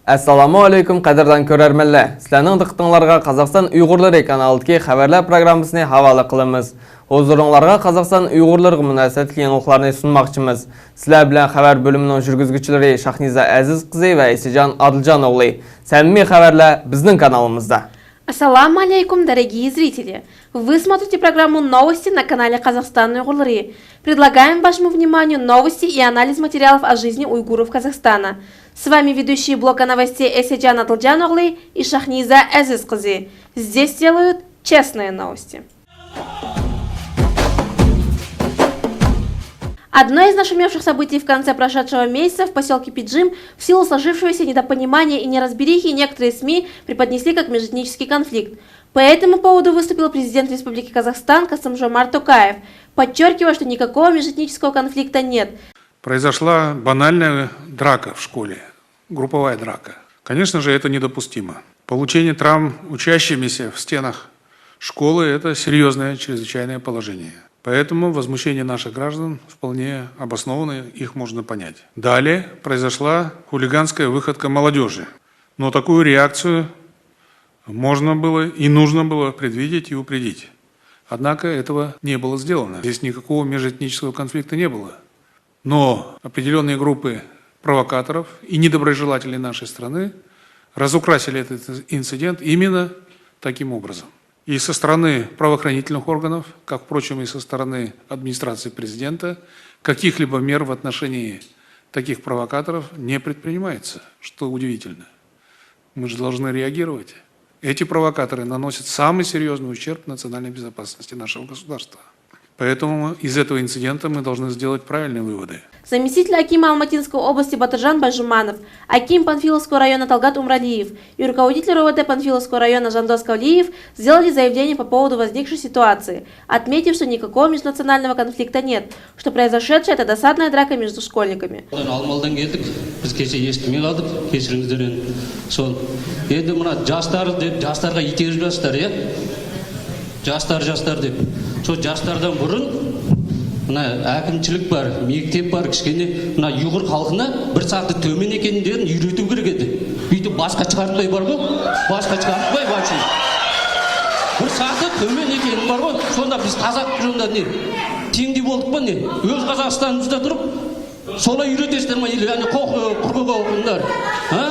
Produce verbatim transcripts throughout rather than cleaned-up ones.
ئەسسالامۇ ئەلەيكۇم، قەدىردان كۆرەرمەنلەر! سىلەرنىڭ دىققىتىڭلارغا قازاقىستان ئۇيغۇرلىرى كانالىدىكى خەۋەرلەر پروگراممىسىنى ھاۋالە قىلىمىز. ھۇزۇرۇڭلارغا قازاقىستان ئۇيغۇرلىرىغا مۇناسىۋەتلىك يېڭىلىقلارنى سۇنماقچىمىز. سىلەر بىلەن خەۋەر بۆلۈمىنىڭ جۈرگۈزگۈچىلىرى شاھنىزا ئەزىز قىزى ۋە ئېسىجان ئادىلجان ئوغلى. سەمىمىي خەۋەرلەر بىزنىڭ كانالىمىزدا. Ассаламу алейкум, дорогие зрители! Вы смотрите программу «Новости» на канале «Казахстан Уйгурлары». Предлагаем вашему вниманию новости и анализ материалов о жизни уйгуров Казахстана. С вами ведущие блока новостей Эседжан Адлджаноглы и Шахниза Азиз кызы. Здесь делают честные новости. Одно из нашумевших событий в конце прошедшего месяца: в поселке Пиджим в силу сложившегося недопонимания и неразберихи некоторые СМИ преподнесли как межэтнический конфликт. По этому поводу выступил президент Республики Казахстан Касым-Жомарт Токаев, подчеркивая, что никакого межэтнического конфликта нет. Произошла банальная драка в школе, групповая драка. Конечно же, это недопустимо. Получение травм учащимися в стенах школы — это серьёзное чрезвычайное положение. Поэтому возмущение наших граждан вполне обоснованы, их можно понять. Далее произошла хулиганская выходка молодёжи. Но такую реакцию можно было и нужно было предвидеть и упредить. Однако этого не было сделано. Здесь никакого межэтнического конфликта не было. Но определённые группы провокаторов и недоброжелателей нашей страны разукрасили этот инцидент именно таким образом. И со стороны правоохранительных органов, как, впрочем, и со стороны администрации президента, каких-либо мер в отношении таких провокаторов не предпринимается, что удивительно. Мы же должны реагировать. Эти провокаторы наносят самый серьёзный ущерб национальной безопасности нашего государства. Поэтому из этого инцидента мы должны сделать правильные выводы. Заместитель акима Алматинской области Батыржан Бажуманов, аким Панфиловского района Талгат Умралиев и руководитель РОВД Панфиловского района Жандос Кавлиев сделали заявление по поводу возникшей ситуации, отметив, что никакого межнационального конфликта нет, что произошедшее — это досадная драка между школьниками. Алмалыдан келдік, біз кеше естімей қалдық, кешіріңіздер енді. Сол енді мына жастар деп жастарға итеріп жатсыздар, иә? Жастар, жастар деп. Сол жастардан бұрын мына әкімшілік бар, мектеп бар, кішкене мына ұйғыр халқына бір саты төмен екендерін үйрету керек еді. Бүйтіп басқа шығартпай бар ғой, басқа шығартпай вообще. Бір саты төмен екені бар ғой, сонда біз қазақ жолында не, теңдей болдық па не? Өз Қазақстанымызда тұрып солай үйретесіздер ма, или әне қоқ-, ы, құр қоқындар? А?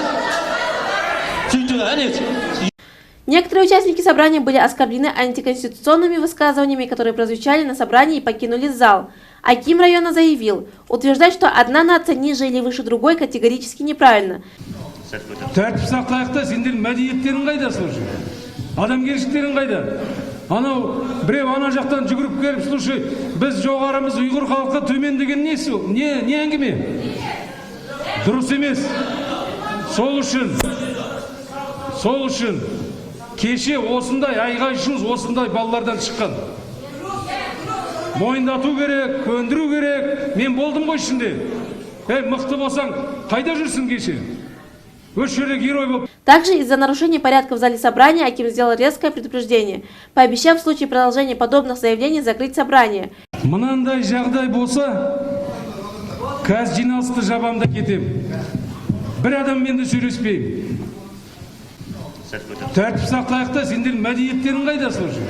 Сөйтіп, әне. Некоторые участники собрания были оскорблены антиконституционными высказываниями, которые прозвучали на собрании, и покинули зал. Аким района заявил: утверждать, что одна нация ниже или выше другой, категорически неправильно. Тәртіп сақтайық та, сендердің мәдениеттерің қайда, слушай? Адамгершіліктерің қайда? Анау біреу ана жақтан жүгіріп келіп, слушай, біз жоғарымыз, ұйғыр халқы төмен деген не, не, не әңгіме? Дұрыс емес. Сол үшін, сол үшін кеше осындай айғай-шу, осындай балалардан шыққан. Мойындату керек, көндіру керек. Мен болдым ғой ішінде. Ей, мықты болсаң, қайда жүрсің кеше? Осы жерде герой болып. Также из-за нарушения порядка в зале собрания аким сделал резкое предупреждение, пообещав в случае продолжения подобных заявлений закрыть собрание. Мынандай жағдай болса, қазір жиналысты жабамын да кетемін. Бір адаммен де сөйлеспеймін. Тәртіп сақтайық та, сендердің мәдениеттерің қайда, слушай?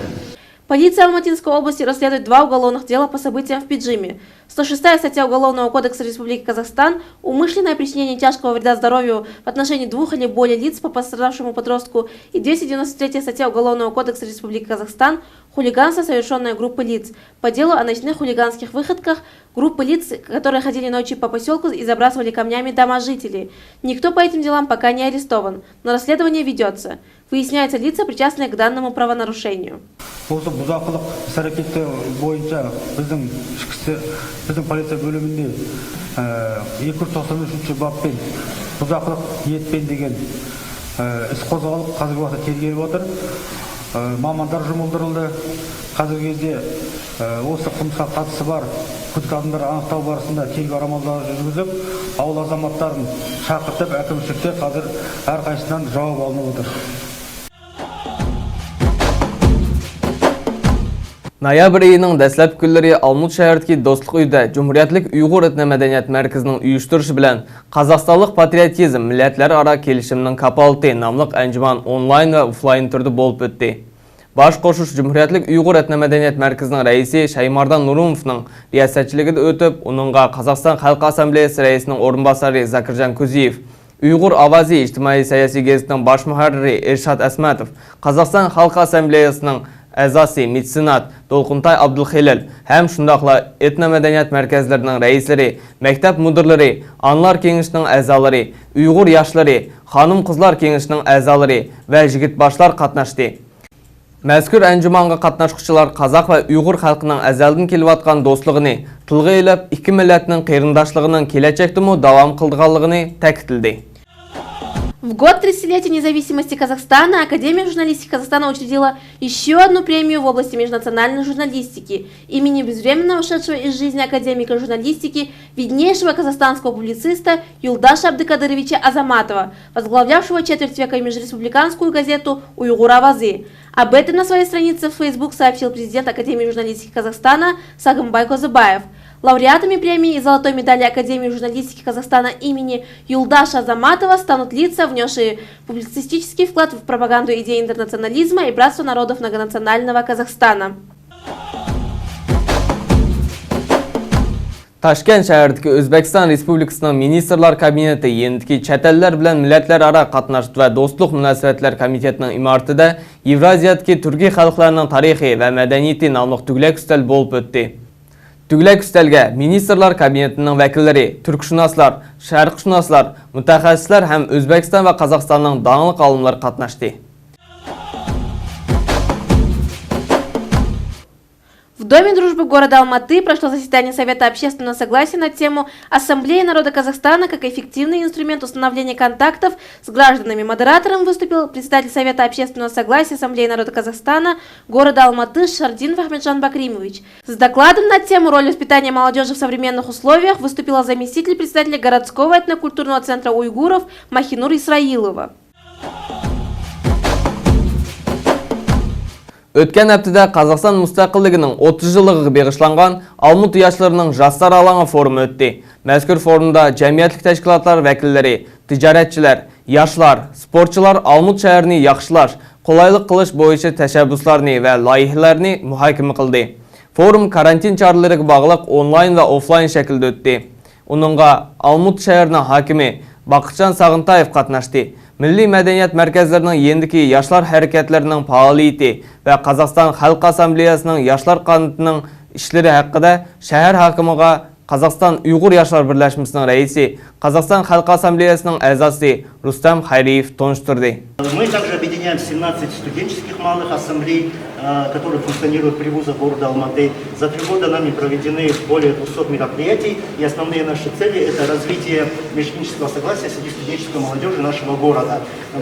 Полиция Алматинской области расследует два уголовных дела по событиям в Пиджиме. Сто шестая статья Уголовного кодекса Республики Казахстан — умышленное причинение тяжкого вреда здоровью в отношении двух или более лиц по пострадавшему подростку, и двести девяносто третья статья Уголовного кодекса Республики Казахстан — хулиганство, совершённое группой лиц по делу о ночных хулиганских выходках группы лиц, которые ходили ночью по посёлку и забрасывали камнями дома жителей. Никто по этим делам пока не арестован, но расследование ведётся. Выясняются лица, причастные к данному правонарушению. Осы бұзақылық іс-әрекеті бойынша біздің ішкі істер, біздің полиция бөлімінде, ә, екі жүз тоқсан үшінші баппен бұзақылық ниетпен деген, ә, іс қозғалып, қазіргі уақытта тергеліп отыр. Ә, мамандар жұмылдырылды. Қазіргі кезде, ә, осы қылмысқа қатысы бар күдікті адамдарды анықтау барысында тергеу амалдары жүргізіліп, ауыл азаматтарын шақыртып, әкімшілікте қазір әрқайсысынан жауап алынып отыр. نويابىر ئېيىنىڭ دەسلەپكى كۈنلىرى ئالمۇت شەھىرىدىكى دوستلۇق ئۆيىدە جۇمھۇرىيەتلىك ئۇيغۇر ئېتنو مەدەنىيەت مەركىزىنىڭ ئۇيۇشتۇرۇشى بىلەن قازاقىستانلىق پاترىيوتىزم، مىللەتلەر ئارا كېلىشىمنىڭ كاپالىتى ناملىق ئەنجۇمان ئونلاين ۋە ئوفلاين تۈردە بولۇپ ئۆتتى. باش قوشۇش جۇمھۇرىيەتلىك ئۇيغۇر ئېتنو مەدەنىيەت مەركىزىنىڭ رەئىسى شايماردان نۇرۇموۋنىڭ رىياسەتچىلىكىدە ئۆتۈپ، ئۇنىڭغا قازاقىستان خەلق ئاسسامبلېيەسى رەئىسىنىڭ ئورۇنباسارى زاكىرجان كۇزىيېف، ئۇيغۇر ئاۋازى ئىجتىمائىي سىياسىي گېزىتىنىڭ باش مۇھەررىرى ئېرشات ئەسمەتوف، قازاقىستان خەلق ئاسسامبلېيەسىنىڭ ئەزاسى، مېتسېنات دولقۇنتاي ئابدۇلخېلىل ھەم شۇنداقلا ئېتنو مەدەنىيەت مەركەزلىرىنىڭ رەئىسلىرى، مەكتەپ مۇدىرلىرى، ئانىلار كېڭىشىنىڭ ئەزالىرى، ئۇيغۇر ياشلىرى، خانىم-قىزلار كېڭىشىنىڭ ئەزالىرى ۋە يىگىت باشلار قاتناشتى. مەزكۇر ئەنجۇمانغا قاتناشقۇچىلار قازاق ۋە ئۇيغۇر خەلقىنىڭ ئەزەلدىن كېلىۋاتقان دوستلۇقىنى تىلغا ئېلىپ، ئىككى مىللەتنىڭ قېرىنداشلىقىنىڭ كېلەچەكتىمۇ داۋام قىلىدىغانلىقىنى تەكىتلىدى. В год тридцатилетия независимости Казахстана Академия журналистики Казахстана учредила ещё одну премию в области межнациональной журналистики имени безвременно ушедшего из жизни академика журналистики, виднейшего казахстанского публициста Юлдаша Абдыкадыровича Азаматова, возглавлявшего четверть века межреспубликанскую газету «Уйгур авазы». Об этом на своей странице в Facebook сообщил президент Академии журналистики Казахстана Сагымбай Козыбаев. Лауреатами премии и золотой медали Академии журналистики Казахстана имени Юлдаша Азаматова станут лица, внесшие публицистический вклад в пропаганду идей интернационализма и братства народов многонационального Казахстана. تاشكەنت شەھىرىدىكى ئۆزبېكىستان رېسپۇبلىكىسىنىڭ مىنىستىرلار كابىنېتى يېنىدىكى چەت ئەللەر بىلەن مىللەتلەر ئارا قاتناش ۋە دوستلۇق مۇناسىۋەتلەر كومىتېتىنىڭ ئىمارىتىدە يېۋرازىيەدىكى تۈركىي خەلقلەرنىڭ تارىخى ۋە مەدەنىيىتى ناملىق دۆلەت ئۈستەل بولۇپ ئۆتتى. دۆلەت ئۈستەلگە مىنىستىرلار كابىنېتىنىڭ ۋەكىللىرى، تۈركشۇناسلار، شەرقشۇناسلار، مۇتەخەسسىسلەر ھەم ئۆزبېكىستان ۋە قازاقىستاننىڭ داڭلىق ئالىملىرى قاتناشتى. В Доме дружбы города Алматы прошло заседание Совета общественного согласия на тему «Ассамблея народа Казахстана как эффективный инструмент установления контактов с гражданами». Модератором выступил председатель Совета общественного согласия Ассамблеи народа Казахстана города Алматы Шардинов Ахмеджан Бакримович. С докладом на тему «Роль воспитания молодежи в современных условиях» выступила заместитель председателя городского этнокультурного центра уйгуров Махинур Исраилова. ئۆتكەن ھەپتىدە قازاقىستان مۇستەقىللىكىنىڭ ئوتتۇز يىللىقىغا بېغىشلانغان ئالمۇت ياشلىرىنىڭ ژاستار ئالاڭى فورۇمى ئۆتتى. مەزكۇر فورۇمدا جەمئىيەتلىك تەشكىلاتلار ۋەكىللىرى، تىجارەتچىلەر، ياشلار، سپورتچىلار ئالمۇت شەھىرىنى ياخشىلاش، قولايلىق قىلىش بويىچە تەشەببۇسلارنى ۋە لايىھىلەرنى مۇھاكىمە قىلدى. فورۇم كارانتىن چارىلىرىغا باغلىق ئونلاين ۋە ئوفلاين شەكىلدە ئۆتتى. ئۇنىڭغا ئالمۇت شەھىرىنىڭ ھاكىمى باقىرجان ساغىنتايېف قاتناشتى. مىللىي مەدەنىيەت مەركەزلىرىنىڭ يېنىدىكى ياشلار ھەرىكەتلىرىنىڭ پائالىيىتى ۋە قازاقىستان خەلق ئاسسامبلېيەسىنىڭ ياشلار قانىتىنىڭ ئىشلىرى ھەققىدە شەھەر ھاكىمىغا قازاقىستان ئۇيغۇر ياشلار بىرلەشمىسىنىڭ رەئىسى، قازاقىستان خەلق ئاسسامبلېيەسىنىڭ ئەزاسى رۇستەم خەيرىيېف تونۇشتۇردى. Мы также объединяем семнадцать студенческих малых ассамблей, э, которые функционируют при вузах города Алматы. За три года нами проведены более двухсот мероприятий, и основные наши цели — это развитие межэтнического согласия среди студенческой молодежи нашего города.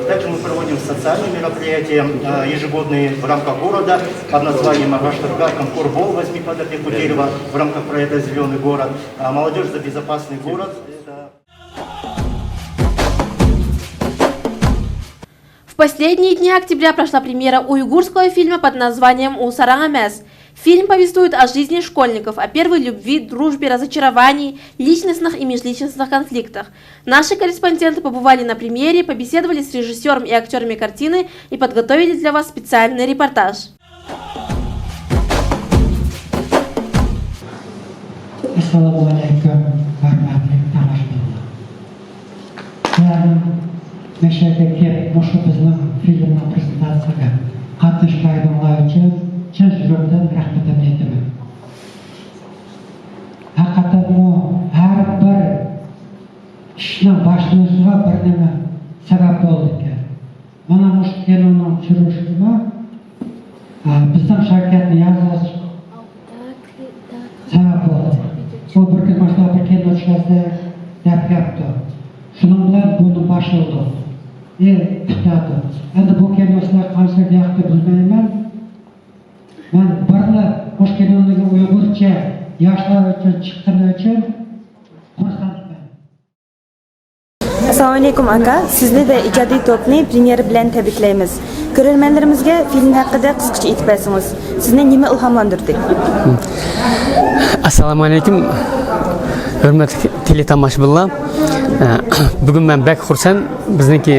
Также мы проводим социальные мероприятия, э, ежегодные в рамках города под названием «Агашторга конкор бол, возьми под опеку дерево» в рамках проекта «Зелёный город». А, «Молодежь за безопасный город». Это В последние дни октября прошла премьера уйгурского фильма под названием «Улсараң эмес». Фильм повествует о жизни школьников, о первой любви, дружбе, разочаровании, личностных и межличностных конфликтах. Наши корреспонденты побывали на премьере, побеседовали с режиссёром и актёрами картины и подготовили для вас специальный репортаж. ئەسسالامۇئەلەيكۇم، ھۆرمەتلىك تاماشىبىنلار. مەن مەشەدە كېلىپ مۇشۇ بىزنىڭ فىلىمنىڭ پرېزېنتاتسىيىسىگە قاتنىشىپ بەرگىنىڭلار ئۈچۈن چىن يۈرەكتىن رەھمىتىمنى ئېيتىمەن. ھەقىقەتەنمۇ ھەر بىر ئىشنىڭ باشلىنىشىغا بىر نېمە سەۋەب بولىدىكەن. مانا مۇشۇ كىنونىڭ چۈشۈرۈلۈشىمۇ، ئە، بىزنىڭ شىركەتنى يازغاچ سەۋەب بولدى. ئۇ بىر كۈن ماشۇنداق بىر كىنو چۈشۈرەسىز دەپ كەپتۇ. شۇنىڭ بىلەن بۇنى باشلىدۇق. ئى، كۈتۈۋاتىدۇ. ئەمدى بۇ كىنو سىلەرگە قانچىلىك ياقتى بىلمەيمەن. مەن بىرلا مۇشۇ كىنونىڭ ئۇيغۇرچە ياشلار ئۈچۈن چىققىنى ئۈچۈن خۇرسەنمەن. ئەسسالامۇئەلەيكۇم ئاكا، سىزنى ۋە ئىجادىي توپنى پرېميېرا بىلەن تەبرىكلەيمىز. كۆرەرمەنلىرىمىزگە فىلىم ھەققىدە قىسقىچە ئېيتىپ بەرسىڭىز، سىزنى نېمە ئىلھاملاندۇردى؟ ئەسسالامۇئەلەيكۇم، ھۆرمەتلىك تېلېتاماشىبىنلار. بۈگۈن مەن بەك خۇرسەن، بىزنىڭكى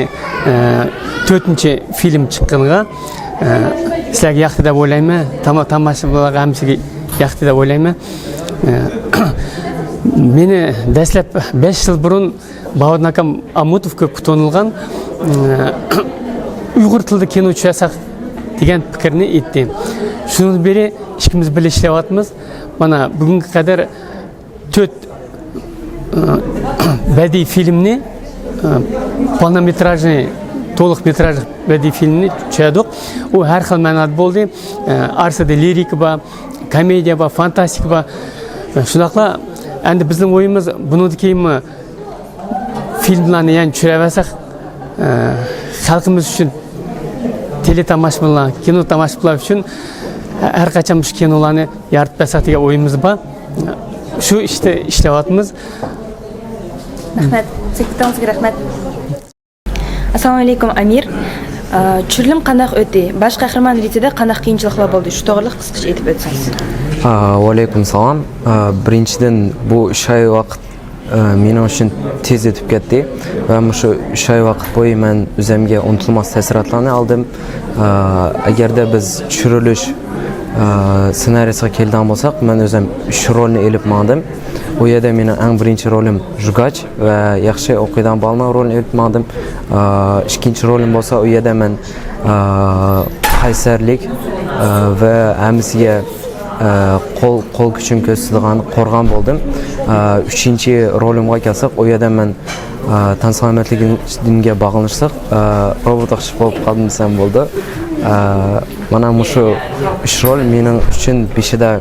تۆتىنچى فىلىم چىققىنىغا. سىلەرگە ياقتى دەپ ئويلايمەن، تاما-، تاماشىبىنلارغا ھەممىسىگە ياقتى دەپ ئويلايمەن. مېنى دەسلەپ بەش يىل بۇرۇن باۋۇدۇن ئاكام ئامۇتوف كۆپكە تونۇلغان، ئۇيغۇر تىلىدا كىنو چۈشۈرسەك دېگەن پىكىرنى ئېيتتى. شۇنىڭدىن بېرى ئىككىمىز بىللە ئىشلەۋاتىمىز. مانا بۈگۈنگە قەدەر تۆت، ئە، بەدىئىي فىلىمنى، ئە، پولنومېتراژنى، تولۇق مېتراژلىق بەدىئىي فىلىمنى چۈشۈردۇق. ئۇ ھەر خىل مەنىدە بولدى. ئە، ئارىسىدا لىرىكا بار، كومېدىيە بار، فانتاستىكا بار. ئە، شۇنداقلا ئەمدى بىزنىڭ ئويىمىز بۇنىڭدىن كېيىنمۇ فىلىملارنى يەنە چۈشۈرۈۋەرسەك، ئە، خەلقىمىز ئۈچۈن، تېلېتاماشىبىنلار، كىنو تاماشىبىنلار ئۈچۈن ھەر قاچان مۇشۇ كىنولارنى يارىتىپ بەرسەك دېگەن ئويىمىز بار. شۇ ئىشتا ئىشلەۋاتىمىز. رەھمەت. سۆھبىتىڭىزگە رەھمەت. ئەسسالامۇئەلەيكۇم، ئەمىر. ئە، چۈشۈرۈلۈم قانداق ئۆتتى؟ باش قەھرىمان رېتىدە قانداق قىيىنچىلىقلار بولدى؟ شۇ توغرىلىق قىسقىچە ئېيتىپ ئۆتسىڭىز. ئا، ۋەئەلەيكۇم سالام. ئا، بىرىنچىدىن، بۇ ئۈچ ئاي ۋاقىت، ئا، مېنىڭ ئۈچۈن تېز ئۆتۈپ كەتتى ۋە مۇشۇ ئۈچ ئاي ۋاقىت بويى مەن ئۆزۈمگە ئۇنتۇلماس تەسىراتلارنى ئالدىم. ئا، ئەگەردە بىز چۈشۈرۈلۈش، ئا، سېنارىيسىغا كېلىدىغان بولساق، مەن ئۆزۈم ئۈچ رولنى ئېلىپ ماڭدىم. ئۇ يەردە مېنىڭ ئەڭ بىرىنچى رولۇم ژۇگاچ ۋە ياخشى ئوقۇيدىغان بالىنىڭ رولىنى ئېلىپ ماڭدىم. ئا، ئىككىنچى رولۇم بولسا ئۇ يەردە مەن، ئا، قەيسەرلىك، ئا، ۋە ھەممىسىگە، ئا، قول، قول كۈچۈم كۆرسىتىدىغان قورغان بولدۇم. ئا، ئۈچىنچى رولۇمغا كەلسەك، ئۇ يەردە مەن، ئا، تەن سالامەتلىكىمگە باغلىنىشلىق، ئا، روبوت ئوخشاپ بولۇپ قالدىم دېسەم بولىدۇ. ئا، مانا مۇشۇ ئۈچ رول مېنىڭ ئۈچۈن بېشىدا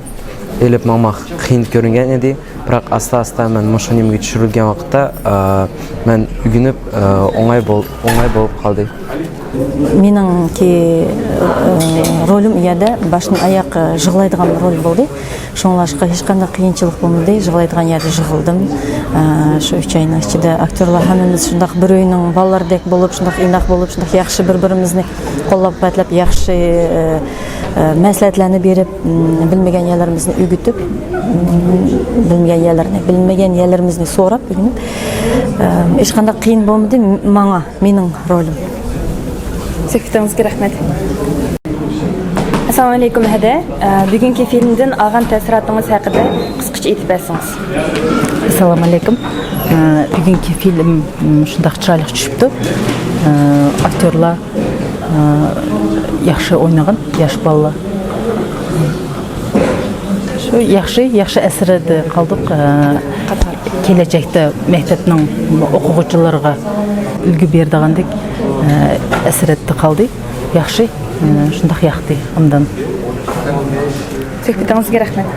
ئېلىپ ماڭماق قىيىن كۆرۈنگەن ئىدى. بىراق ئاستا-ئاستا مەن مۇشۇ نېمىگە چۈشۈرۈلگەن ۋاقىتتا، ئا، مەن ئۆگىنىپ، ئا، ئوڭاي بول-، ئوڭاي بولۇپ قالدى. مېنىڭكى، ئا، رولۇم ئۇ يەردە باشتىن ئاياق، ئا، يىغلايدىغان رول بولدى. شۇڭلاشقا ھېچقانداق قىيىنچىلىق بولمىدى. يىغلايدىغان يەردە يىغلىدىم. ئا، شۇ ئۈچ ئاينىڭ ئىچىدە ئاكتيورلار ھەممىمىز شۇنداق بىر ئۆينىڭ بالىلىرىدەك بولۇپ، شۇنداق ئىناق بولۇپ، شۇنداق ياخشى بىر-بىرىمىزنى قوللاپ-قۇۋۋەتلەپ، ياخشى، ئا، ئا، مەسلىھەتلەرنى بېرىپ، م، بىلمىگەن يەرلىرىمىزنى ئۆگىتىپ، م، بىلمىگەن يەرلىرىنى، بىلمىگەن يەرلىرىمىزنى سوراپ ئۆگىنىپ، ئا، ھېچقانداق قىيىن بولمىدى ماڭا، مېنىڭ رولۇم. سۆھبىتىڭىزگە رەھمەت. ئەسسالامۇئەلەيكۇم، ھەدە. ئا، بۈگۈنكى فىلىمدىن ئالغان تەسىراتىڭىز ھەققىدە قىسقىچە ئېيتىپ بەرسىڭىز. ئەسسالامۇئەلەيكۇم. ئا، بۈگۈنكى فىلىم، م، شۇنداق چىرايلىق چۈشۈپتۇ. ئا، ئاكتيورلار ئا، ياخشى ئوينىغان ياش بالىلار. شۇ ياخشى، ياخشى ئەسەردە قالدۇق. ئا، كېلەچەكتە مەكتەپنىڭ ئوقۇغۇچىلىرىغا ئۈلگە بېرىدىغاندەك، ئا، ئەسەردە قالدى. ياخشى، ئا، شۇنداق ياقتى ئاندىن. سۆھبىتىڭىزگە رەھمەت.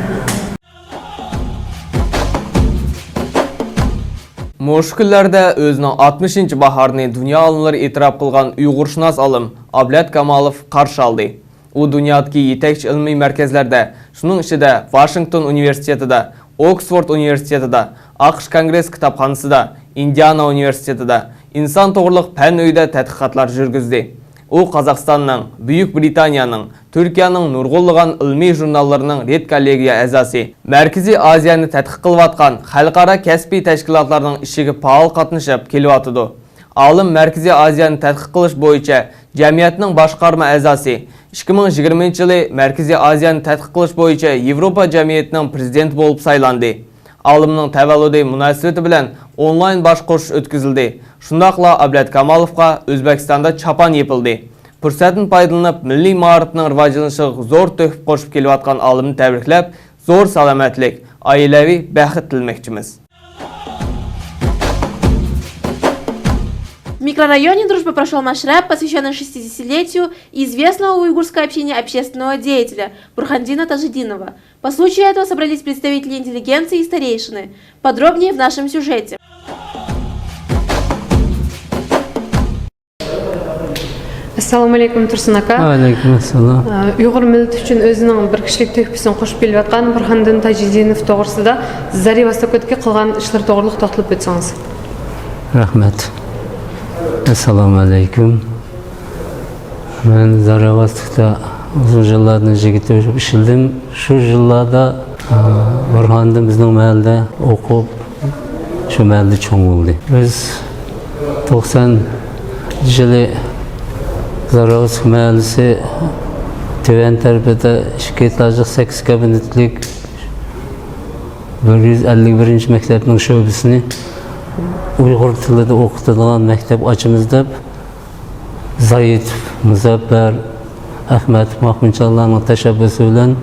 مۇشۇ كۈنلەردە ئۆزىنىڭ ئاتمىشىنچى باھارىنى دۇنيا ئالىملىرى ئېتىراپ قىلغان ئۇيغۇرشۇناس ئالىم ئابلەت كامالوف قارشى ئالدى. ئۇ دۇنيادىكى يېتەكچى ئىلمىي مەركەزلەردە، شۇنىڭ ئىچىدە ۋاشىنگتون ئۇنىۋېرسىتېتىدا، ئوكسفورد ئۇنىۋېرسىتېتىدا، ئاقش كونگرېس كىتابخانىسىدا، ئىندىئانا ئۇنىۋېرسىتېتىدا، ئىنسان توغرىلىق پەن ئۆيىدە تەتقىقاتلار يۈرگۈزدى. ئۇ قازاقىستاننىڭ، بۈيۈك بىرىتانىيەنىڭ، تۈركىيەنىڭ نۇرغۇنلىغان ئىلمىي ژۇرناللىرىنىڭ رېدكوللېگىيە ئەزاسى، مەركىزىي ئازىيەنى تەتقىق قىلىۋاتقان خەلقئارا كەسپىي تەشكىلاتلارنىڭ ئىشىگە پائال قاتنىشىپ كېلىۋاتىدۇ. ئالىم مەركىزىي ئازىيەنى تەتقىق قىلىش بويىچە جەمئىيەتنىڭ باشقارما ئەزاسى، ئىككى مىڭ يىگىرمىنچى يىلى مەركىزىي ئازىيەنى تەتقىق قىلىش بويىچە ياۋروپا جەمئىيىتىنىڭ پىرېزىدېنتى بولۇپ سايلاندى. ئالىمنىڭ تەۋەللۇدى مۇناسىۋىتى بىلەن ئونلاين باش قوشۇش ئۆتكۈزۈلدى. شۇنداقلا ئابلەت كامالوفقا ئۆزبېكىستاندا چاپان يېپىلدى. پۇرسەتتىن پايدىلىنىپ، مىللىي مائارىپنىڭ راۋاجلىنىشىغا زور تۆھپە قوشۇپ كېلىۋاتقان ئالىمنى تەبرىكلەپ، زور سالامەتلىك، ئائىلەۋى بەخت تىلىمەكچىمىز. В микрорайоне «Дружба» прошёл маштаб, посвящённый шестидесятилетию известного в уйгурской общине общественного деятеля Бурхандина Тажидинова. По случаю этого собрались представители интеллигенции и старейшины. Подробнее в нашем сюжете. ئەسسالامۇئەلەيكۇم، تۇرسۇن ئاكا. ۋەئەلەيكۇم ئەسسالام. ئە، ئۇيغۇر مىللىتى ئۈچۈن ئۆزىنىڭ بىر كىشىلىك تۆھپىسىنى قوشۇپ كېلىۋاتقان بۇرھاندىن تاجىدىنوف توغرىسىدا، زەرى ۋاسىتوكىدىكى قىلغان ئىشلىرى توغرىلىق توختىلىپ ئۆتسىڭىز. رەھمەت. ئەسسالامۇ ئەلەيكۇم. مەن زاراۋاسلىقتا ئۇزۇن يىللاردىن يىگىت بولۇپ ئىشلىدىم. شۇ يىللاردا، ئا، بۇرھاندىن بىزنىڭ مەھەللىدە ئوقۇپ، شۇ مەھەللىدە چوڭ بولدى. بىز توقسان يىلى زاراۋاسلىق مەھەللىسى تۆۋەن تەرىپىدە ئىككى ئېتاژلىق سەككىز كابىنېتلىك بىر يۈز ئەللىك بىرىنچى مەكتەپنىڭ شۆبىسىنى ئۇيغۇر تىلىدا ئوقۇتىدىغان مەكتەپ ئاچىمىز دەپ، زايىتوف مۇزەپپەر، ئەخمەتوف ماخمۇتجانلارنىڭ تەشەببۇسى بىلەن،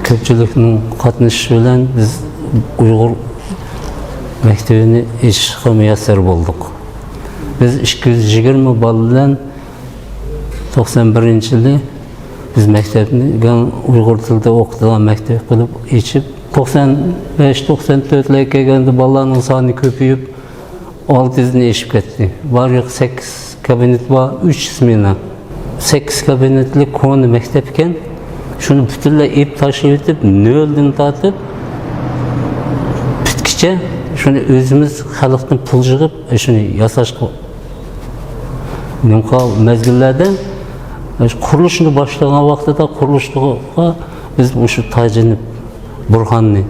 كۆپچىلىكنىڭ قاتنىشىشى بىلەن بىز ئۇيغۇر مەكتىۋىنى ئېچىشقا مۇيەسسەر بولدۇق. بىز ئىككى يۈز يىگىرمە بالا بىلەن توقسان بىرىنچى يىلى بىز مەكتەپنى ئۇيغۇر تىلىدا ئوقۇتىدىغان مەكتەپ قىلىپ ئېچىپ، توقسان بەش، توقسان تۆتلەرگە كەلگەندە بالىلارنىڭ سانى كۆپىيىپ، ئالتە يۈزدىن ئېشىپ كەتتى. بار يوق سەككىز كابىنېت بار، ئۈچ سمېنا. سەككىز كابىنېتلىك كونا مەكتەپ ئىكەن. شۇنى پۈتۈنلەي ئېلىپ تاشلىۋېتىپ، نۆلدىن تارتىپ پۈتكىچە شۇنى ئۆزىمىز خەلقتىن پۇل يىغىپ، شۇنى ياساشقا نېمە قىلغان مەزگىللەردە، قۇرۇلۇشنى باشلىغان ۋاقتىدا قۇرۇلۇشقا بىز مۇشۇ تاجىنى، بۇرھاننى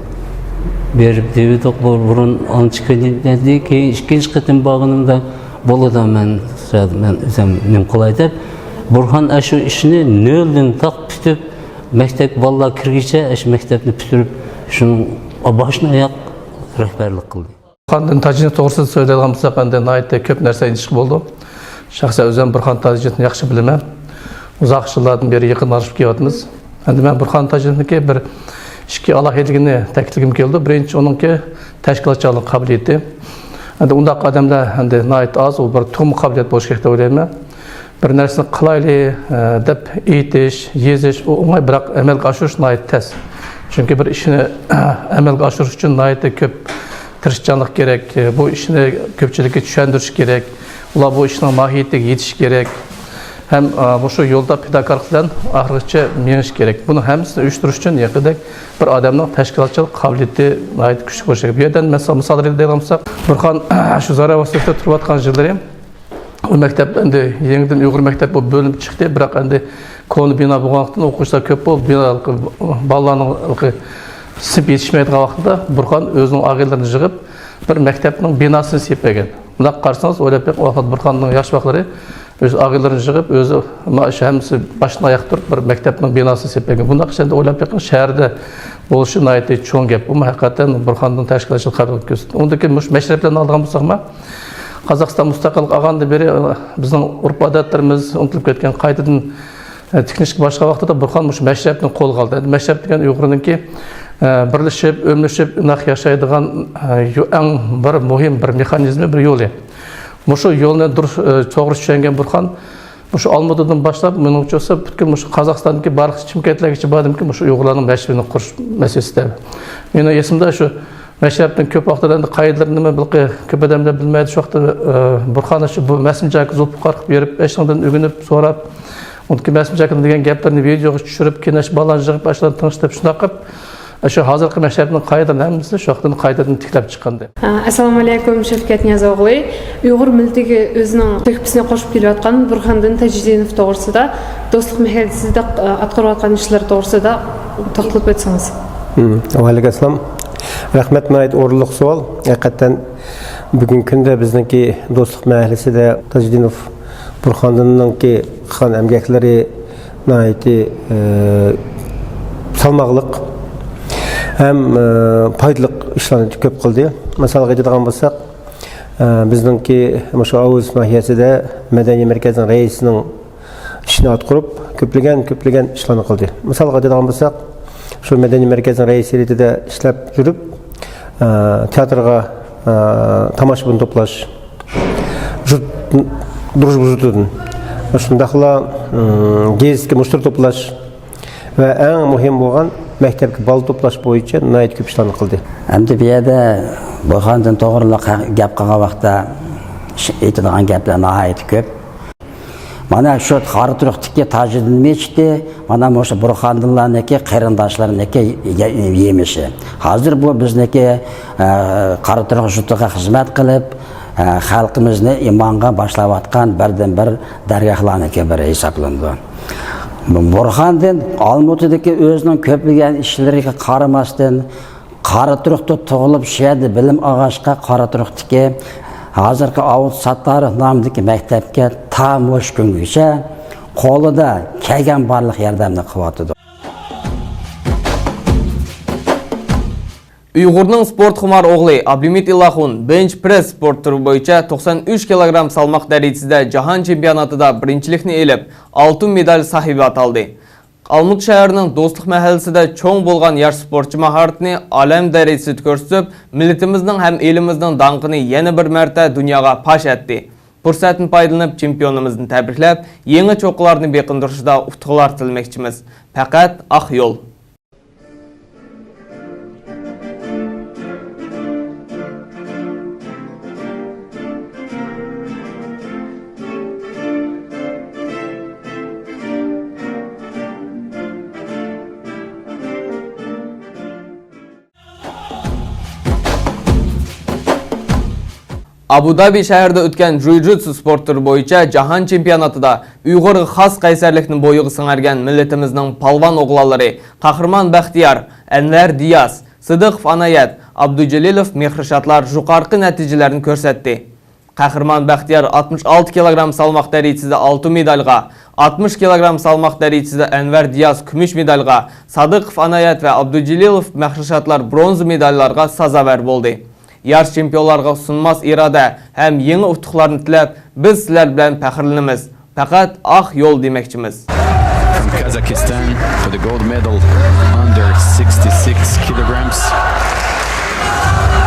بېرىپ دېۋىدۇق. بۇ بۇرۇن ئانچە كۆيدى، كېيىن ئىككىنچى قېتىم بارغىنىمدا بولىدۇ، مەن، مەن ئۆزۈم نېمە قىلاي دەپ، بۇرھان ئاشۇ ئىشنى نۆلدىن تاق پۈتۈپ، مەكتەپكە بالىلار كىرگىچە ئاشۇ مەكتەپنى پۈتتۈرۈپ، شۇنىڭ باشتىن ئاياق رەھبەرلىك قىلدى. بۇرھاندىن تاجىنوف توغرىسىدا سۆزلەيدىغان بولساق، ئەمدى ناھايىتى كۆپ نەرسە ئېيتىشقا بولىدۇ. شەخسەن ئۆزۈم بۇرھان تاجىنوفنى ياخشى بىلىمەن. ئۇزاق يىللاردىن بېرى يېقىن تونۇشۇپ كېلىۋاتىمىز. ئەمدى مەن بۇرھان تاجىنوفنىڭكى بىر ئىككى ئالاھىدىلىكىنى تەكىتلىگۈم كېلىدۇ. بىرىنچى، ئۇنىڭكى تەشكىلاتچىلىق قابىلىيىتى. ئەمدى ئۇنداق ئادەملەر ئەمدى ناھايىتى ئاز، ئۇ بىر تۇغما قابىلىيەت بولۇشى كېرەك دەپ ئويلايمەن. بىر نەرسىنى قىلايلى، ئە، دەپ ئېيتىش، يېزىش، ئۇ ئوڭاي، بىراق ئەمەلگە ئاشۇرۇش ناھايىتى تەس. چۈنكى بىر ئىشنى ئەمەلگە ئاشۇرۇش ئۈچۈن ناھايىتى كۆپ تىرىشچانلىق كېرەك. بۇ ئىشنى كۆپچىلىككە چۈشەندۈرۈش كېرەك. ئۇلار بۇ ئىشنىڭ ماھىيىتىگە يېتىشى كېرەك. ھەم، ئە، مۇشۇ يولدا پىداكارلىق بىلەن ئاخىرغىچە مېڭىش كېرەك. بۇنىڭ ھەممىسىنى ئۇيۇشتۇرۇش ئۈچۈن يېقىندەك بىر ئادەمنىڭ تەشكىلاتچىلىق قابىلىيىتى ناھايىتى كۈچلۈك بولۇشى كېرەك. بۇ يەردىن مەسىلەن، مىسال دەيدىغان بولساق، بۇرھان شۇ زاراۋا سىنىپتا تۇرۇۋاتقان يىللىرى، ئۇ مەكتەپ ئەمدى يېڭىدىن ئۇيغۇر مەكتەپ بولۇپ بۆلۈنۈپ چىقتى، بىراق ئەمدى كونا بىنا بولغانلىقتىن، ئوقۇغۇچىلار كۆپ بولۇپ، بىنا، بالىلارنىڭ سىنىپ يېتىشمەيدىغان ۋاقتىدا بۇرھان ئۆزىنىڭ ئاغىنىلىرىنى يىغىپ، بىر مەكتەپنىڭ بىناسىنى سېلىپ بەرگەن. بۇنداق قارىسىڭىز، ئويلاپ بېقىڭ، ئۇ ۋاقىت بۇرھاننىڭ ياش ۋاقىتلىرى ئۆز ئاغىنىلىرىنى يىغىپ، ئۆزى مانا شۇ ھەممىسى باشتىن ئاياق تۇرۇپ بىر مەكتەپنىڭ بىناسىنى سېلىپ بەرگەن. بۇنداق ئىش ئەمدى ئويلاپ بېقىڭ، شەھەردە بولۇشى ناھايىتى چوڭ گەپ. بۇمۇ ھەقىقەتەن بۇرھاندىن تەشكىلاتچىلىق قابىلىيىتىنى كۆرسىتىدۇ. ئۇندىن كېيىن مۇشۇ مەشرەپلەرنى ئالىدىغان بولساقمۇ، قازاقىستان مۇستەقىللىق ئالغاندىن بېرى، ئە، بىزنىڭ ئۇرپ-ئادەتلىرىمىز ئۇنتۇلۇپ كەتكەن، قايتىدىن، ئە، تىكلىنىشكە باشلىغان ۋاقتىدا بۇرھان مۇشۇ مەشرەپنى قولغا ئالدى. ئەمدى مەشرەپ دېگەن ئۇيغۇرنىڭكى، ئە، بىرلىشىپ، ئۆملىشىپ، ئىناق ياشايدىغان، ئە، يو-، ئەڭ بىر مۇھىم بىر مېخانىزمى، بىر يولى. مۇشۇ يولنى دۇرۇس، ئە، توغرا چۈشەنگەن بۇرھان مۇشۇ ئالمۇتىدىن باشلاپ، مېنىڭچە بولسا پۈتكۈل مۇشۇ قازاقىستاندىكى بارلىق چىمكەنتلەرگىچە باردىمكى، مۇشۇ ئۇيغۇرلارنىڭ مەشرىپىنى قۇرۇش مەسىلىسىدە. مېنىڭ ئېسىمدە شۇ مەشرەپنىڭ كۆپ ۋاقتىدا ئەمدى قائىدىلىرى نېمە، بىلقى كۆپ ئادەملەر بىلمەيدۇ. شۇ ۋاقىتتا، ئە، بۇرھان شۇ بۇ مەسىنجەرگە زۇلپىقار قىلىپ بېرىپ، ئەشنىڭدىن ئۆگىنىپ، سوراپ، ئۇنىڭكى مەسىنجەرگە دېگەن گەپلىرىنى ۋىدېيوغا چۈشۈرۈپ، كېيىن ئاشۇ بالىلارنى يىغىپ، ئاشۇلارنى تىڭشىتىپ، شۇنداق قىلىپ، شۇ ھازىرقى مەشرەپنىڭ قائىدىلىرىنى ھەممىسىنى شۇ ۋاقىتتىن قايتىدىن تىكلەپ چىققانىدى. ئەسسالامۇ ئەلەيكۇم، شەۋكەت نىياز ئوغلى. ئۇيغۇر مىللىتىگە ئۆزىنىڭ تۆھپىسىنى قوشۇپ كېلىۋاتقان بۇرھاندىن تاجىدىنوف توغرىسىدا، دوستلۇق مەھەللىسىدە، ئە، ئاتقۇرۇۋاتقان ئىشلىرى توغرىسىدا توختىلىپ ئۆتسىڭىز. ھىم، ۋەئەلەيكۇم ئەسسالام. رەھمەت، ناھايىتى ئورۇنلۇق سوئال. ھەقىقەتەن بۈگۈنكى كۈندە بىزنىڭكى دوستلۇق مەھەللىسىدە تاجىدىنوف بۇرھاندىننىڭكى قىلغان ئەمگەكلىرى ناھايىتى، ئى، سالماقلىق ھەم، ئى، پايدىلىق ئىشلارنى كۆپ قىلدى. مىسالغا ئېيتىدىغان بولساق، ئى، بىزنىڭكى مۇشۇ ئاۋۇز ناھىيەسىدە مەدەنىي مەركەزنىڭ رەئىسىنىڭ ئىشىنى ئاتقۇرۇپ، كۆپلىگەن، كۆپلىگەن ئىشلارنى قىلدى. مىسالغا ئېيتىدىغان بولساق، شۇ مەدەنىي مەركەزنىڭ رەئىسى رېتىدە ئىشلەپ يۈرۈپ، ئە، تىياتىرغا، ئە، تاماشىبىن توپلاش، جۇت-، دۇرۇژبا جۇتىدىن، شۇنداقلا، ئىم، گېزىتكە مۇشتەرى توپلاش ۋە ئەڭ مۇھىم بولغان مەكتەپكە بالا توپلاش بويىچە ناھايىتى كۆپ ئىشلارنى قىلدى. ئەمدى بۇ يەردە بۇرھاندىن توغرىلىق گەپ قىلغان ۋاقىتتا، ئېيتىدىغان گەپلەر ناھايىتى كۆپ. مانا شۇ قاراتۇرۇقتىكى تاجىدىن مەسچىتى، مانا مۇشۇ بۇرھاندىنلارنىڭكى قېرىنداشلىرىنىڭكى يە-، يېمىشى. ھازىر بۇ بىزنىڭكى، ئە، قاراتۇرۇق جۇتىغا خىزمەت قىلىپ، خەلقىمىزنى ئىمانغا باشلاۋاتقان بىردىنبىر دەرگاھلارنىڭكى بىرى ھېسابلىنىدۇ. بۇرھاندىن ئالمۇتىدىكى ئۆزىنىڭ كۆپلىگەن ئىشلىرىغا قارىماستىن، قاراتۇرۇقتا تۇغۇلۇپ، شۇ يەردە بىلىم ئالغاچقا، قاراتۇرۇقتىكى ھازىرقى ئاۋۇت ساتتارىف نامىدىكى مەكتەپكە تا مۇشۇ كۈنگىچە قولىدا كەلگەن بارلىق ياردەمنى قىلىۋاتىدۇ. ئۇيغۇرنىڭ سپورتخۇمار ئوغلى ئابلىمىت ئىلاخۇن بېنچ پرېس سپورت تۈرى بويىچە توقسان ئۈچ كىلوگرام سالماق دەرىجىسىدە جاھان چېمپىيوناتىدا بىرىنچىلىكنى ئېلىپ، ئالتۇن مېدال ساھىبى ئاتالدى. ئالمۇتا شەھىرىنىڭ دوستلۇق مەھەللىسىدە چوڭ بولغان ياش سپورتچى ماھارىتىنى ئالەم دەرىجىسىدە كۆرسىتىپ، مىللىتىمىزنىڭ ھەم ئېلىمىزنىڭ داڭقىنى يەنە بىر مەرتە دۇنياغا پاش ئەتتى. پۇرسەتتىن پايدىلىنىپ، چېمپىيونىمىزنى تەبرىكلەپ، يېڭى چوققىلارنى بېقىندۇرۇشىدا ئۇتۇقلار تىلىمەكچىمىز. پەقەت ئاق يول. ئابۇ دابى شەھىرىدە ئۆتكەن جۇجۇتسۇ سپورت تۈرى بويىچە جاھان چېمپىيوناتىدا ئۇيغۇرغا خاس قەيسەرلىكنى بويىغا سىڭدۈرگەن مىللىتىمىزنىڭ پالۋان ئوغلانلىرى قەھرىمان بەختىيار، ئەنۋەر دىياس، سىدىقوف ئانايەت، ئابدۇجېلىلوف مېھرىشاتلار يۇقىرىقى نەتىجىلەرنى كۆرسەتتى. قەھرىمان بەختىيار ئاتمىش ئالتە كىلوگرام سالماق دەرىجىسىدە ئالتۇن مېدالغا، ئاتمىش كىلوگرام سالماق دەرىجىسىدە ئەنۋەر دىياس كۈمۈش مېدالغا، سادىقوف ئانايەت ۋە ئابدۇجېلىلوف مەھرىشاتلار برونزا مېداللارغا سازاۋەر بولدى. ياش چېمپىيونلارغا سۇنماس ئىرادە ھەم يېڭى ئۇتۇقلارنى تىلەپ، بىز سىلەر بىلەن پەخىرلىنىمىز. پەقەت ئاق يول دېمەكچىمىز. From Kazakhstan for the gold medal under sixty-six kilograms.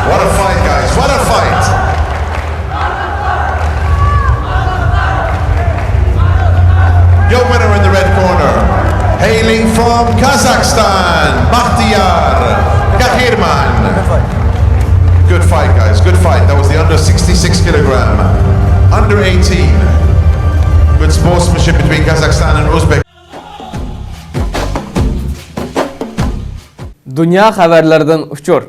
What a fight, guys. What a fight. Your winner in the red corner, hailing from Kazakhstan, Bakhtiar Kahirman. Good fight, guys. Good fight. That was the under sixty-six kilogram, under eighteen. Good sportsmanship between Kazakhstan and Uzbek. دۇنيا خەۋەرلىرىدىن ئۇچۇر.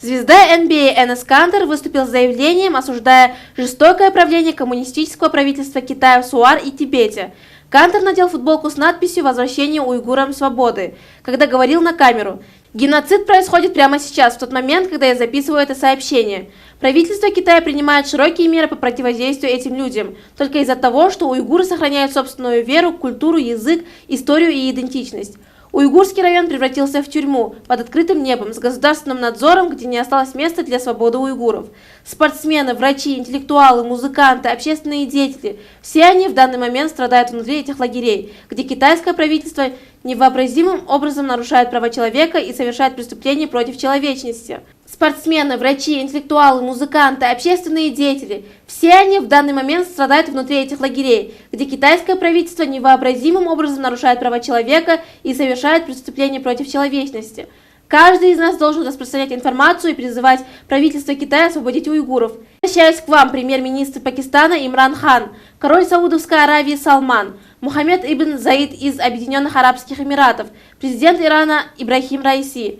Звезда Н Б А Энос Кантор выступил с заявлением, осуждая жестокое правление коммунистического правительства Китая в СУАР и Тибете. Кантор надел футболку с надписью «Возвращение уйгурам свободы», когда говорил на камеру: «Геноцид происходит прямо сейчас, в тот момент, когда я записываю это сообщение. Правительство Китая принимает широкие меры по противодействию этим людям только из-за того, что уйгуры сохраняют собственную веру, культуру, язык, историю и идентичность. Уйгурский район превратился в тюрьму под открытым небом с государственным надзором, где не осталось места для свободы уйгуров. Спортсмены, врачи, интеллектуалы, музыканты, общественные деятели — все они в данный момент страдают внутри этих лагерей, где китайское правительство невообразимым образом нарушает права человека и совершает преступления против человечности. Спортсмены, врачи, интеллектуалы, музыканты, общественные деятели — все они в данный момент страдают внутри этих лагерей, где китайское правительство невообразимым образом нарушает права человека и совершает преступления против человечности. Каждый из нас должен распространять информацию и призывать правительство Китая освободить уйгуров. Обращаюсь к вам, премьер-министр Пакистана Имран Хан, король Саудовской Аравии Салман, Мухаммед ибн Заид из Объединённых Арабских Эмиратов, президент Ирана Ибрахим Раиси.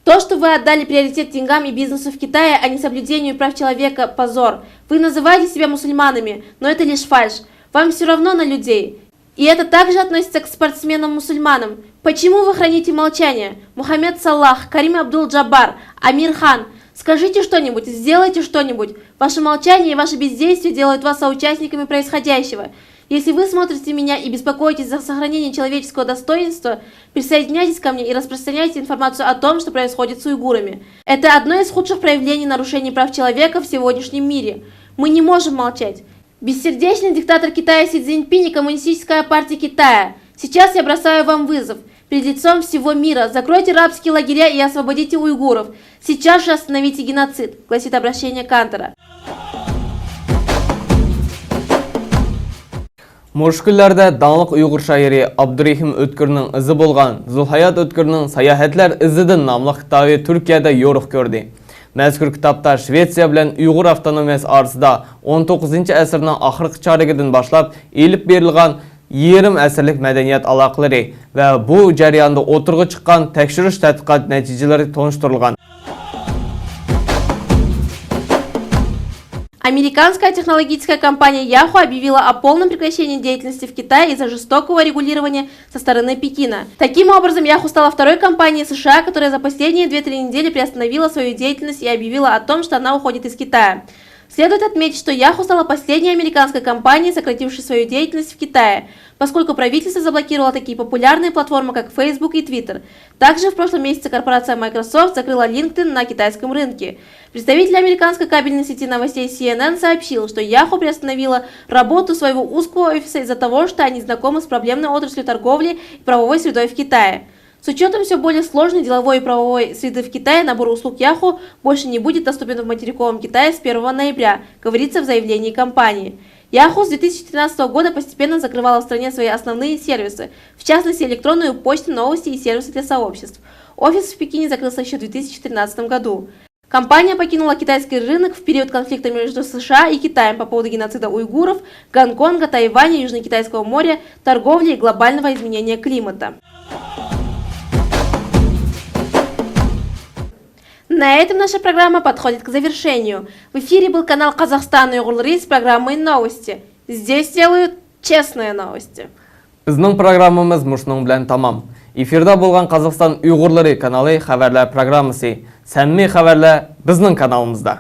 То, что вы отдали приоритет деньгам и бизнесу в Китае, а не соблюдению прав человека, позор. Вы называете себя мусульманами, но это лишь фальшь. Вам всё равно на людей. И это также относится к спортсменам-мусульманам. Почему вы храните молчание? Мухаммед Салах, Карим Абдул-Джаббар, Амир Хан, скажите что-нибудь, сделайте что-нибудь. Ваше молчание и ваше бездействие делают вас соучастниками происходящего. Если вы смотрите меня и беспокоитесь за сохранение человеческого достоинства, присоединяйтесь ко мне и распространяйте информацию о том, что происходит с уйгурами. Это одно из худших проявлений нарушений прав человека в сегодняшнем мире. Мы не можем молчать. Бессердечный диктатор Китая Си Цзиньпинь и Коммунистическая партия Китая. Сейчас я бросаю вам вызов. Перед лицом всего мира закройте рабские лагеря и освободите уйгуров. Сейчас же остановите геноцид, гласит обращение Кантора. مۇشۇ كۈنلەردە داڭلىق ئۇيغۇر شائىرى ئابدۇرېھىم ئۆتكۈرنىڭ ئىزى بولغان زۇلھايات ئۆتكۈرنىڭ ساياھەتلەر ئىزىدىن ناملىق كىتابى تۈركىيەدە يورۇق كۆردى. مەزكۇر كىتابتا شىۋېتسىيە بىلەن ئۇيغۇر ئاپتونومىيەسى ئارىسىدا ئون توققۇزىنچى ئەسىرنىڭ ئاخىرقى چارىكىدىن باشلاپ ئېلىپ بېرىلغان يېرىم ئەسىرلىك مەدەنىيەت ئالاقىلىرى ۋە بۇ جەرياندا ئوتتۇرىغا چىققان تەكشۈرۈش تەتقىقات نەتىجىلىرى تونۇشتۇرۇلغان. Американская технологическая компания Yahoo объявила о полном прекращении деятельности в Китае из-за жестокого регулирования со стороны Пекина. Таким образом, Yahoo стала второй компанией США, которая за последние две-три недели приостановила свою деятельность и объявила о том, что она уходит из Китая. Следует отметить, что Yahoo стала последней американской компанией, сократившей свою деятельность в Китае, поскольку правительство заблокировало такие популярные платформы, как Facebook и Twitter. Также в прошлом месяце корпорация Microsoft закрыла LinkedIn на китайском рынке. Представитель американской кабельной сети новостей C N N сообщил, что Yahoo приостановила работу своего узкого офиса из-за того, что они знакомы с проблемной отраслью торговли и правовой средой в Китае. С учетом все более сложной деловой и правовой среды в Китае набор услуг Yahoo больше не будет доступен в материковом Китае с первого ноября, говорится в заявлении компании. Yahoo с две тысячи тринадцатого года постепенно закрывала в стране свои основные сервисы, в частности, электронную почту, новости и сервисы для сообществ. Офис в Пекине закрылся еще в две тысячи тринадцатом году. Компания покинула китайский рынок в период конфликта между США и Китаем по поводу геноцида уйгуров, Гонконга, Тайваня, Южно-Китайского моря, торговли и глобального изменения климата. На этом наша программа подходит к завершению. В эфире был канал «Казахстан уйгурлары» с программой «Новости». Здесь делают честные новости. بىزنىڭ پروگراممىمىز مۇشۇنىڭ بىلەن تامام. ئېفىردا بولغان قازاقىستان ئۇيغۇرلىرى كانالى خەۋەرلەر پروگراممىسى. سەمىمىي خەۋەرلەر بىزنىڭ كانالىمىزدا.